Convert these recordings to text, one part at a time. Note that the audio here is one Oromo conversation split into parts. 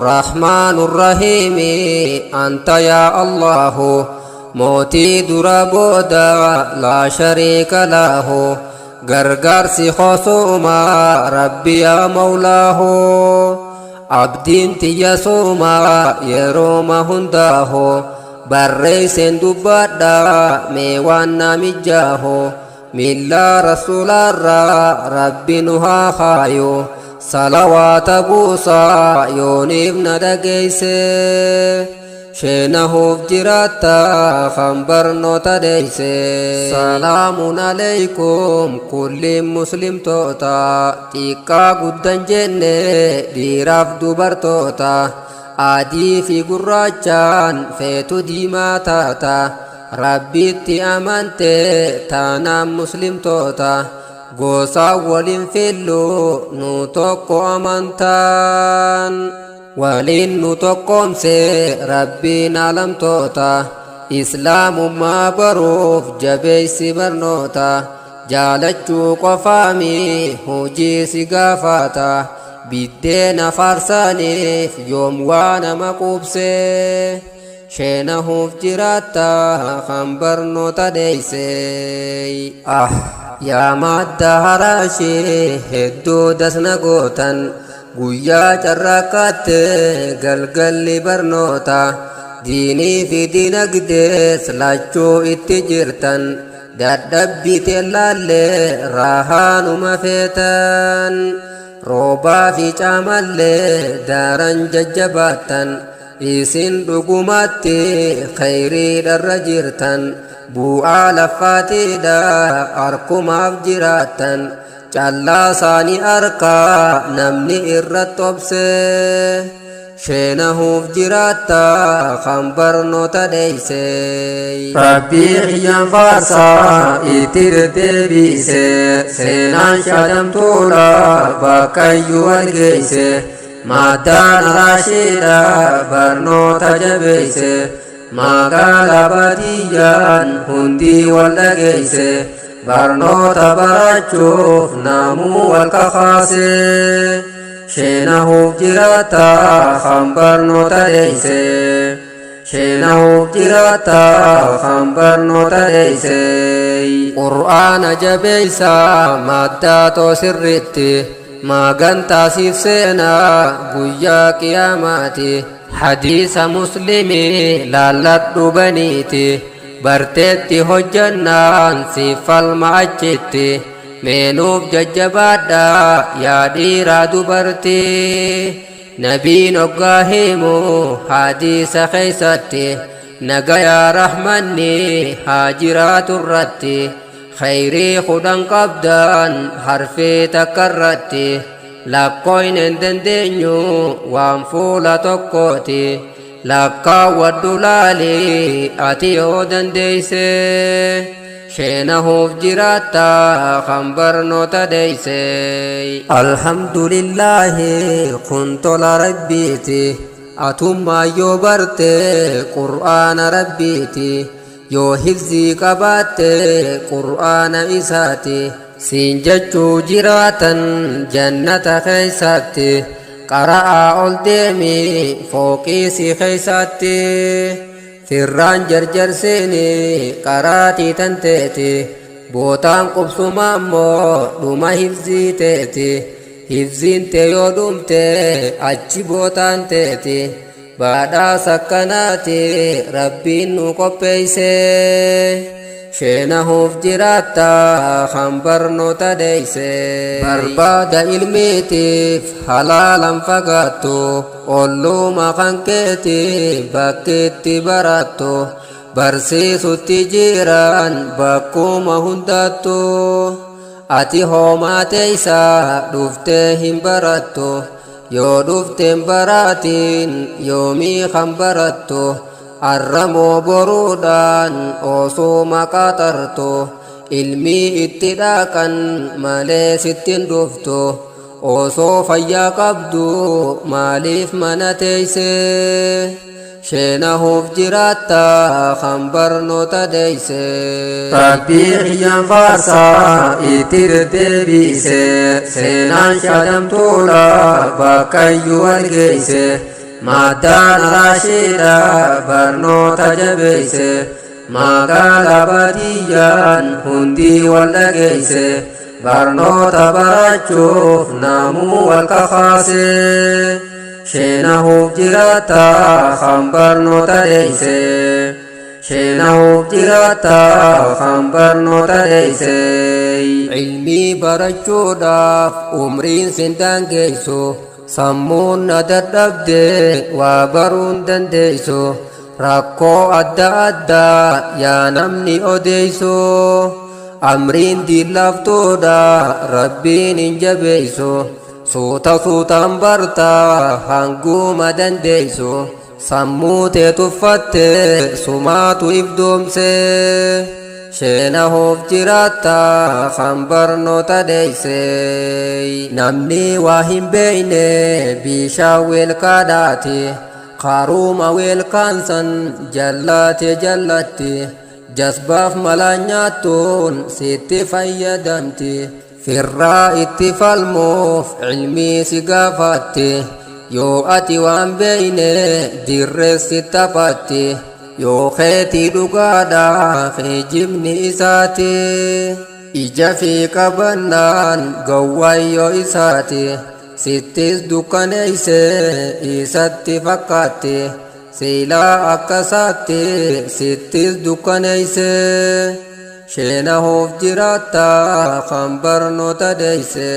Rahmaanu Rahiimi anta yaa Allaahu mootii dura booda laa shariika lahu gargaarsi kosuuma Rabbi yaa Mawlaahu abdiin tiyya suuma yerooma hundaahu barreeyseen dubbadha mee waan naa mijjaahu Miillaa Rasuulaarra Rabbi nu haa kaayu Salawaata buusaa yooniif na dhageeyse Sheenahuuf jiraatta kan barnoota dheeyse Salaamun aleykum kulliin muslimtoota Xiqqaa guddan jenne dhiiraaf dubartoota Adii fi gurraachaan feetu diimaa taata Rabbiitti amante taanaan muslimtoota gosaan waliin fillu nu tokko amantaan waliin nu tokkoomse Rabbiin alamtoota islaamummaa baruuf jabeessi barnoota jaalachuu qofaami hojii si gaafata biddeena faarsaaniif yoom waa nama quubse. Sheenahuuf jiraatta kan barnoota dheeyse. Ah yaa madda haraashii hedduu dasna gootan guyyaa carraaqqaatte galgalli barnoota diinii fi dinagdees lachuu itti jirtan dadhabbii teellaalle raahaanuma feetan roobaa fi caamallee daran jajjabaattan Isin dhugumatti khayriidharra jirtan bu'aa laffaatiidha arkumaaf jiraattan callaa saani arkaa namni irratti obse sheenahuuf jiraatta kan barnoota dheeyse. Rabbii kiyyan faarsaa itti deddeebiise seenaan shaadamtuudha bakkayyuu argeeyse. Maddaan Raashiidha barnoota jabeeyse magaala baadiyyaan hundii wal dhageeyse barnoota barachuuf namuu wal kakaase sheenahuuf jiraatta kan barnoota dheeyse sheenahuuf jiraatta kan barnoota dheeyse. Qur'aana jabeeysa maddaa too sirritti. Magantaa siif seena guyyaa qiyaamaati. Hadiisa Muslimii laalladhu baniiti. Barteetti hojjannaan siif falma achitti. Mee nuuf jajjabaadhaa yaa dhiiraa dubartii. Nabiin hoggaa himu hadiisa keeysatti. Nagayaa rahmanni haa jiraatu irratti. Khayrii 10 qabdan harfii takka irratti lakkooyne hin dandeenyu waan fuula tokkooti lakkaawwadhu laali ati yoo dandeeyse sheenahuuf jiraatta kan barnoota deeyse. Alhamdulillaahi kun tola Rabbiiti atummaa yoo barte qur'aana Rabbiiti. Yoo hifzii qabaatte qur'aana isaati. Siin jechuu jiraatan jannata keessaatti. Qara'aa ol deemi fooqii si keessaatti. Firraan jarjarsiini qaraatii tanteeti. Bootaan qubsuma ammoo dhuma hifzii teeti. Hifziin tee yoo dhumte achi bootaan teeti. Badhaasa akkanaati Rabbiin nu qopheeyse. Sheenahuuf jiraatta kan barnoota dheeyse. Barbaada ilmiitiif halaalan fagaattu. Olluuma kan keeti bakki itti barattu. Barsiisutti jiran bakkuma hundattu. Ati hoomaa teeysa dhuftee hin barattu. Yoo dhufteen baraatiin yoomii kan barattu arramoo boruudhaan osoo maqaa tartu ilmii itti dhaaqan malee sittin dhuftu osoo fayyaa qabdu maaliif mana teeyse. Sheenahuuf jiraatta kan barnoota deeyse. Rabbii kiyyaan faarsaa itti deddeebiise, seenaan shaadamtuudha bakkayyuu walgeeyse. Maddaan raashiidha barnoota jabeeyse, magaala baadiyyaan hundi wal dhageeyse. Barnoota barachuuf namuu wal kakaase. Sheenahuuf jiraatta kan barnoota deeyse. Sheenahuuf jiraatta kan barnoota deeyse. Ilmii barachuudhaaf umriin sin daangeessu, sammuun na dadhabde waa baruun dandeessu. Rakkoo adda addaa yaa namni odeessu, amriin diinlaaftuudha rabbiin hin jabeessu. Suuta suutaan bartaa hanguma dandeessu, sammuu tee tuffatte sumaatu ifdoomse. Sheenahuuf jiraatta kan barnoota deeyse. Namni waa hin beeyne bishaan weelkaadhaati, karuuma weelkaansan jallaate jallatti. Jasbaaf malaa nyaattuun sitti fayyadamti, firraa itti falmuuf ilmii si gaafatti. Yoo ati waan beeyne dirreessi taphatti, yoo keetii dhugaadha kijibni isaati. Ija fi qabannaan gowwayyoo isaati, sittis dukkaneeyse isatti fakkaatti. Siilaa akkasaatti sittis dukkaneeyse. Sheenahuuf jiraatta kan barnoota deeyse.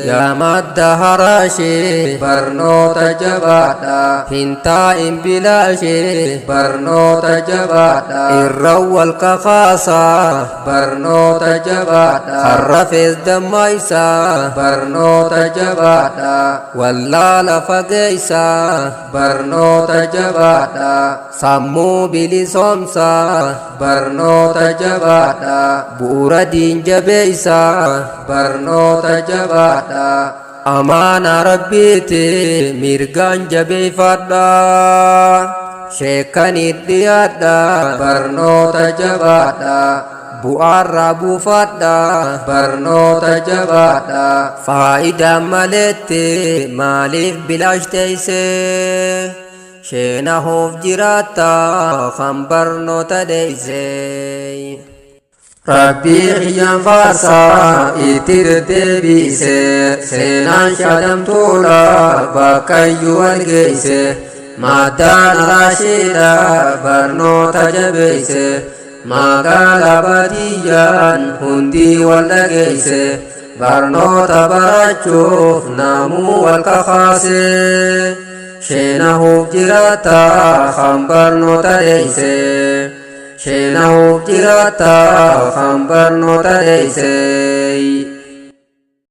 Yaa madda haraashee barnoota jabaadha, hin taa'in bilaashee barnoota jabaadha. Irra wal kakaasaa barnoota jabaadha, harra fees dammaaysaa barnoota jabaadha. Wallaala fageeysaa barnoota jabaadha, sammuu bilisoomsaa barnoota jabaadha. Bu'uura diin jabeeysaa barnoota jabaadha. Amaana rabbiiti mirgaan jabeeyfadha, sheekaniit dhiyaadha barnoota jabaadha. Bu'aarraa buufadha barnoota jabaadha. Faayidaa maletti maaliif bilaash teeyse? Sheenahuuf jiraatta kan barnoota deeyse. Rabbii kiyyaan faarsaa itti deddeebiise, seenaan shaadamtuudha bakkayyuu walgeeyse. Maddaan raashiidha barnoota jabeeyse, magaala baadiyyaan hundi wal dhageeyse. Barnoota barachuuf namuu wal kakaase. Sheenahuuf jiraatta kan barnoota deeyse. Sheenahuuf jiraatta kan barnoota deeyse.